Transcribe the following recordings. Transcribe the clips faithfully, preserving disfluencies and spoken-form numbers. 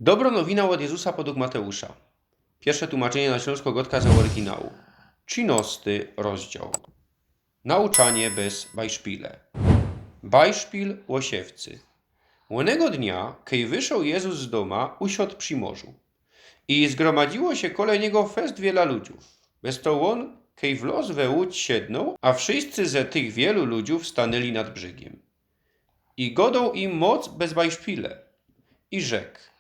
Dobro nowina ôd Jezusa podug Mateusza. Piyrsze tumaczynie na ślōnskõ gŏdkã z ôryginału. Trzinosty rozdział. Nauczanie bez bajszpile. Bajszpil ô siewcy. Ônego dnia, kej wyszoł Jezus z dōma, usiod przi morzu. I zgromadziło sie kole niego fest wiela ludziōw. Bez to ôn, kej wloz we łōdź, siednōł, a wszyjscy ze tych wielu ludziōw staneli nad brzygiym. I gŏdoł im moc bez bajszpile. I rzeknōł: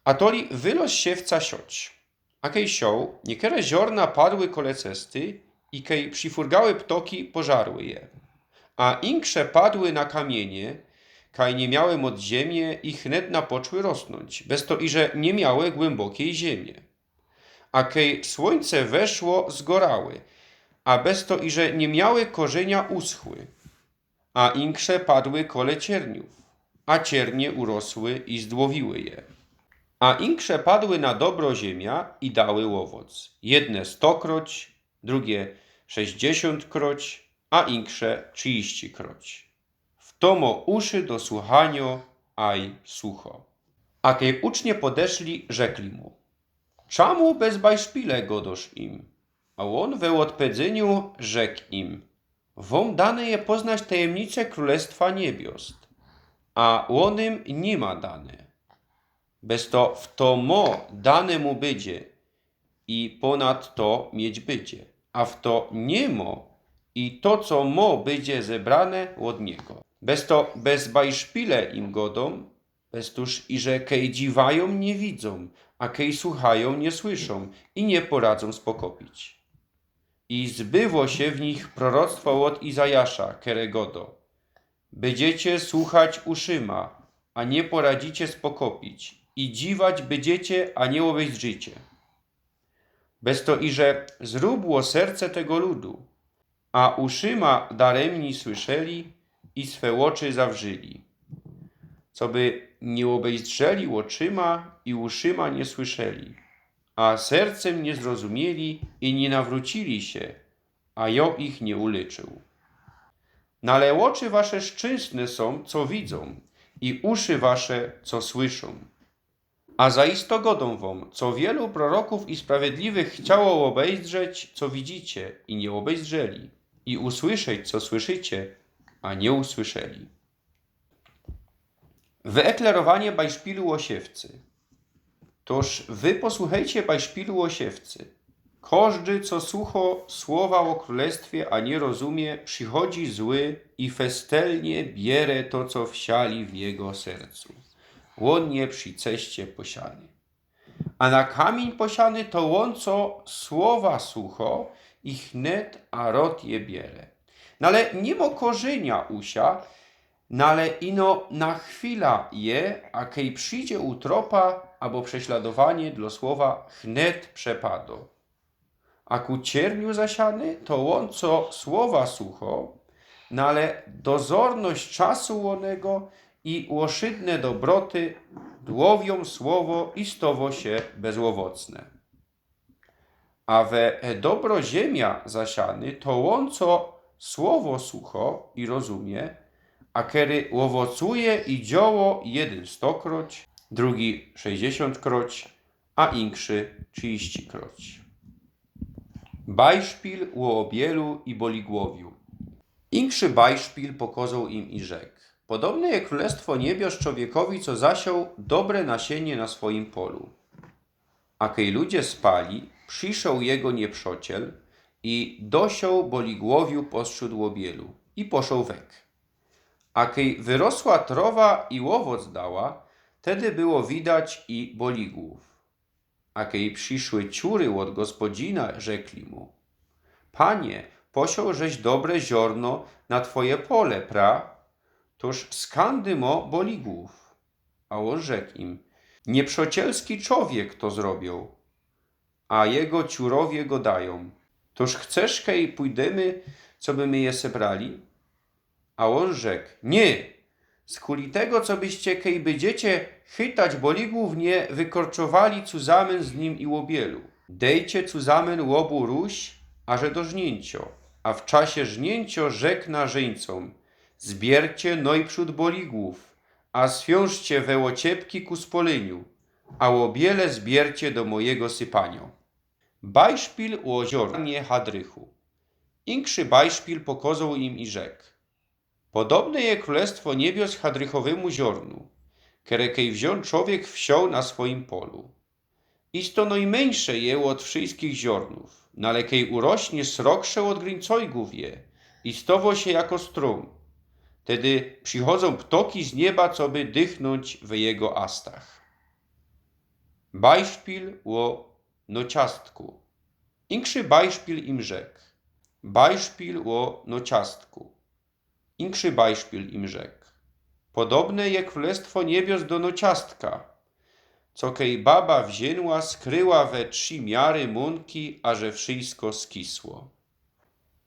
„A toli wyloz siewca sioć”. A kej sioł, niekere ziŏrna padły kole cesty i kej przifurgały ptoki, pożarły je. A inkrze padły na kamiynie, kaj niy miały moc ziymie i hnetna poczły rosnōńć, bez to iże niy miały głymbokiej ziymie. A kej słōńce weszło, zgorały, a bez to iże niy miały korzynia, uschły. A inkrze padły kole ciyrniōw, a ciyrnie urosły i zdłowiły je. A inkrze padły na dobro ziymia i dały ôwoc. Jedne stokroć, drugie sześćdziesiōnt kroć, a inkrze trziści kroć. Fto mŏ uszy do słuchaniŏ, ôj słuchŏ. A kej ucznie podeszli, rzekli mu: „Czamu bez bajszpile gŏdŏsz im?” A ôn we ôdpedzyniu rzeknōł im: „Wōm dane je poznać tajymnice krōlestwa niebios, a ônym niy ma dane. Bez to, fto mŏ, dane mu bydzie i pōnad to mieć bydzie, a fto niy mŏ, i to, co mŏ, bydzie zebrane ôd niego. Bez to bez bajszpile im gŏdōm, bez tōż iże kej dziwajōm, niy widzōm, a kej słuchajōm, niy słyszōm i niy poradzōm spokopić”. I zbywŏ sie w nich proroctwo ôd Izajasza, kere gŏdŏ: „Bydziecie słuchać uszyma, a niy poradzicie spokopić, i dziwać bydziecie, a niy ôbejzdrzicie”. Bez to iże zrubło serce tego ludu, a uszyma darymni słyszeli i swe ôczy zawrzyli, coby niy ôbejzdrzeli ôczyma i uszyma niy słyszeli, a sercym niy zrozumieli i niy nawrōcili sie, a jŏ ich niy ulyczył. Nale ôczy wasze szczynsne sōm, co widzōm, i uszy wasze, co słyszōm. A zaisto gŏdōm wōm, co wielu prorokōw i sprawiedliwych chciało ôbejzdrzeć, co widzicie, i niy ôbejzdrzeli, i usłyszeć, co słyszycie, a niy usłyszeli. Wyeklerowanie bajszpilu ô siewcy. Tōż wy posłuchejcie bajszpilu ô siewcy. Kożdy, co słuchŏ słowa ô krōlestwie, a niy rozumie, przichodzi zły i festelnie biere to, co wsiali w jego sercu. Ôn je przi ceście posiany. A na kamiyń posiany to ôn, co słowa słuchŏ i hnet a rŏd je biere. Nale niy mŏ korzynia u sia, nale ino na chwila je, a kej przidzie utropa abo prześladowanie dlŏ słowa, hnet przepadŏ. A ku ciyrniu zasiany to ôn, co słowa słuchŏ, nale dozorność czasu ônego i ôszydne dobroty dłowiōm słowo i stŏwŏ sie bezôwocne. A we dobro ziymia zasiany to ôn, co słowo słuchŏ i rozumie, a kery ôwocuje i dzioło, jedyn stokroć, drugi sześćdziesiōnt kroć, a inkszy trziści kroć. Bajszpil ô ôbielu i boligłowiu. Inkszy bajszpil pokŏzoł im i rzeknōł: Podobne je krōlestwo niebios człowiekowi, co zasioł dobre nasionie na swojim polu. A kej ludzie spali, przyszoł jego nieprzŏciel i dosioł boligłowiu postrzōd ôbielu i poszoł weg. A kej wyrosła trŏwa i ôwoc dała, tedy było widać i boligłōw. A kej prziszły ciury ôd gospodzina, rzekli mu: Panie, posioł żeś dobre ziōrno na twoje pole, pra? Tōż skōnd mŏ boligłōw? A ôn rzeknōł im: Nieprzŏcielski człowiek to zrobioł. A jego ciurowie gŏdajōm: Tōż chcesz, kej pōjdymy, coby my je sebrali? A ôn rzeknōł: Niy, skuli tego, cobyście, kej bydziecie chytać boligłōw, niy wykorczowali cuzamyn z nim i ôbielu. Dejcie cuzamyn ôbu ruś, aże do żniyncio. A w czasie żniyncio rzeknã żyńcōm: Zbiercie nojprzōd boligłōw, a swiōnżcie we ôciepki ku spolyniu, a ôbiele zbiyrcie do mojigo sypanio. Bajszpil ô ziornie hadrychu. Inkszy bajszpil pokŏzoł im i rzeknōł: Podobne je krōlestwo niebios hadrychowymu ziornu, kere kej wziōn czowiek wsioł na swojim polu. Isto nojmyńsze je ôd wszyjskich ziornōw, no ale kej urośnie, srogsze ôd gryńcojgōw je i stowo sie jako strōm. Tedy prziczodzōm ptoki z nieba, coby dychnōńć we jego astach. Bajszpil ô nociastku. Inkszy bajszpil im rzeknōł: Bajszpil ô nociastku. Inkszy bajszpil im rzeknōł: Podobne je krōlestwo niebios do nociastka, co kej baba wziynła, skryła we trzi miary mōnki, aże wszyjsko skisło.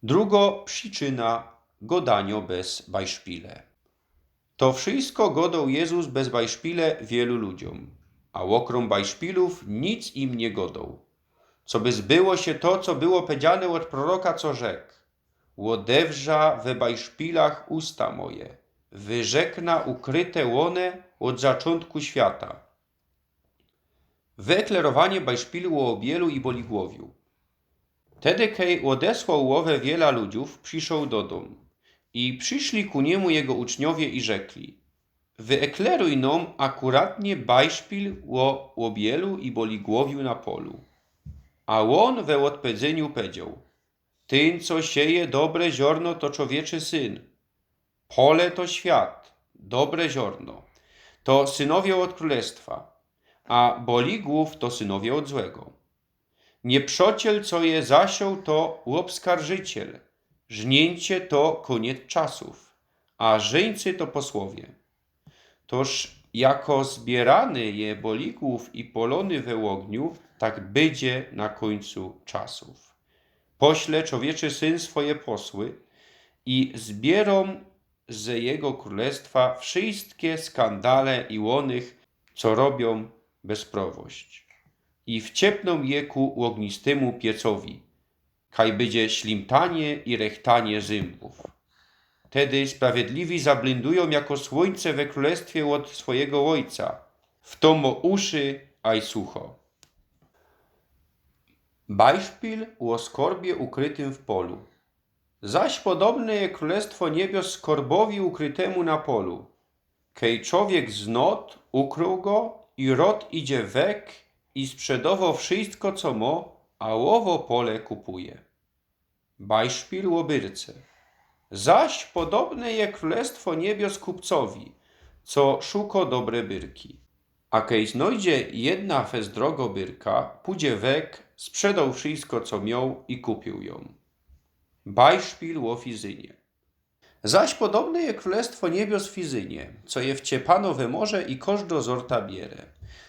Drugo prziczyna: gŏdanio bez bajszpile. To wszyjsko gŏdoł Jezus bez bajszpile wielu ludziōm, a ôkrōm bajszpilōw nic im niy gŏdoł, coby zbyło sie to, co było pedziane ôd proroka, co rzeknōł: Ôdewrza we bajszpilach usta moje, wyrzekna ukryte ône ôd zaczōntku świata. Wyklerowanie bajszpilu ô ôbielu i boligłowiu. Tedy, kej ôdesłoł ôwe wiela ludziōw, prziszoł do dōm. I prziszli ku nimu jego uczniowie i rzekli: Wyekleruj nōm akuratnie bajszpil ô ôbielu i boligłowiu na polu. A ôn we ôdpedzyniu pedzioł: Tyn, co sieje dobre ziorno, to Czowieczy Syn. Pole to świat, dobre ziorno to synowie ôd krōlestwa, a boligłōw to synowie ôd złego. Nieprzŏciel, co je zasioł, to ôbskarżyciel. Żniyncie to kōniec czasōw, a żyńcy to posłowie. Tōż jako zbiyrane je boligłōw i polōne we ôgniu, tak bydzie na kōńcu czasōw. Pośle Czowieczy Syn swoje posły i zbiyrōm ze jego krōlestwa wszyjske skandale i ônych, co robiōm bezprŏwość. I wciepnōm je ku ôgnistymu piecowi, kaj bydzie ślimtanie i rechtanie zymbōw. Tedy sprawiedliwi zablyndujōm jako słuńce we krōlestwie ôd swojego Ôjca. Fto mo uszy, ôj sucho. Bajszpil ô skorbie ukrytym w polu. Zaś podobne je krōlestwo niebios skorbowi ukrytymu na polu. Kej czowiek znŏd, ukrōł go i rŏd idzie wek i sprzedowo wszyjsko, co mo, a ôwo pole kupuje. Bajszpil ô byrce. Zaś podobne je krōlestwo niebios kupcowi, co szuko dobre byrki. A kej znojdzie jedna fest drogo byrka, pudzie wek, sprzedoł wszyjsko, co mioł, i kupiōł jōm. Bajszpil ô fizynie. Zaś podobne je krōlestwo niebios fizynie, co je wciepano we morze i kożdo zorta biere.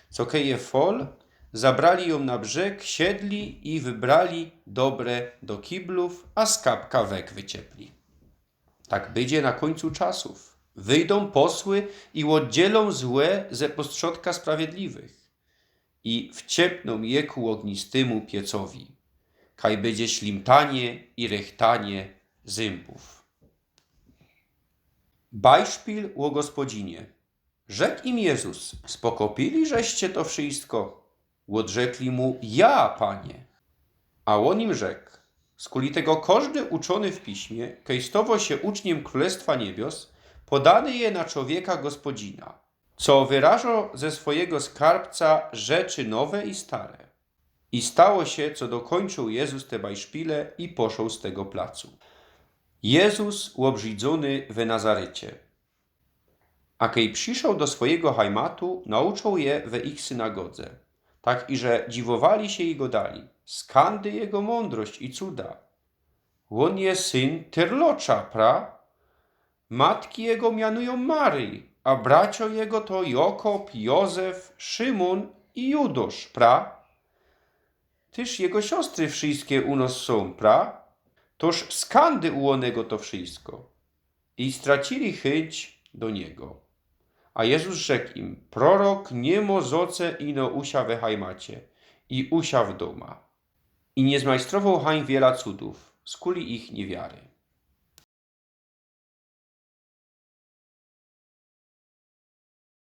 Co kej je fol, zabrali jōm na brzeg, siedli i wybrali dobre do kiblōw, a skapka wek wyciepli. Tak bydzie na kōńcu czasōw. Wyjdōm posły i ôddzielōm złe ze postrzodka sprawiedliwych. I wciepnōm je ku ôgnistymu piecowi, kaj bydzie ślimtanie i rechtanie zymbōw. Bajszpil ô gospodzinie. Rzeknōł im Jezus: Spokopili żeście to wszyjsko? Ôdrzekli mu: Ja, Panie. A ôn im rzeknōł: Skuli tego kożdy uczōny w piśmie, kej stowo sie uczniem krōlestwa niebios, podany je na czowieka gospodzina, co wyrażo ze swojego skarbca rzeczy nowe i stare. I stało sie, co dokōńczōł Jezus te bajszpile i poszoł z tego placu. Jezus ôbrzidzōny we Nazarycie. A kej przyszoł do swojego hajmatu, nauczōł je we ich synagodze, tak iże dziwowali sie i gŏdali: Skōndy jego mōndrość i cuda? Ôn je syn tyrlocza, pra? Matki jego mianujōm Maryj, a bracio jego to Jakob, Jōzef, Szymōn i Judosz, pra? Tyż jego siostry wszyjske u nos sōm, pra? Tōż skōndy u ônego to wszyjsko? I stracili chyńć do niego. A Jezus rzeknōł im: Prorok niy mo zŏce ino u sia we hajmacie i u sia w dōma. I niy zmajstrowoł hań wiela cudōw, skuli ich niywiary.